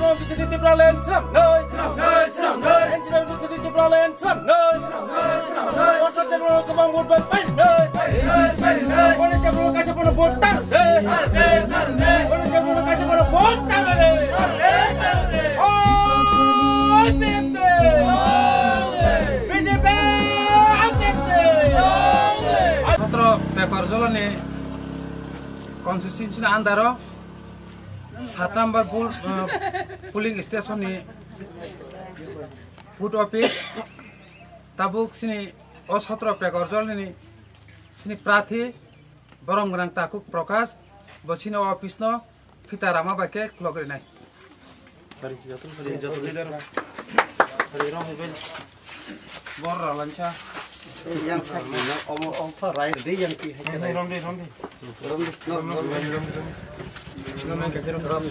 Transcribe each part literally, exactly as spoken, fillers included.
N C W T Tipraland swnamnai, swnamnai, swnamnai. N C W T Tipraland swnamnai, swnamnai, swnamnai. Borkha Debbarma kwbang vote bai painai, painai, painai. Borkha Debbarma kaisa bono vote tarde, tarde, tarde. Borkha Debbarma kaisa bono vote tarde, tarde, tarde. Oi, P F D. P F D. Sotro Pekor Jolani constituency ni under o sat number booth, uh, polling station ni booth office tabuk sini o sotro Pekor Jolani sini prathi borom gwnang Takhuk Prakash bo sini o office no phita rama bai khe khulok rinai. Sari, joto, sari, joto leader. Sari, rom, ben. Bor ra lancha. Yang sak ni, omo, omo, rai, de, yang ti, hai, rom, rom, rom, rom. Rom, rom, rom, rom. Rom, rom, rom. Rom, rom, rom.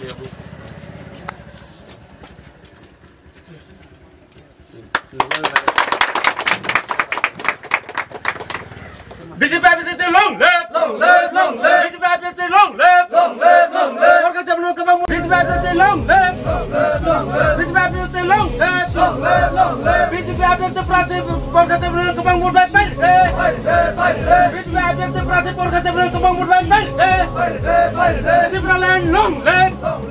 B J P F D T long live! Long live, long live! B J P F D T long live! Long live, long live! Borkha Debbarma kwbang B J P F D T long live! Long live, long live! B J P F D T long live! Long live, long live! B J P F D T prati Borkha Debbarma kwbang vote bai painai! Painai, painai! B J P F D T prati Borkha Debbarma kwbang vote bai painai! Painai, painai! Tipraland long live! Long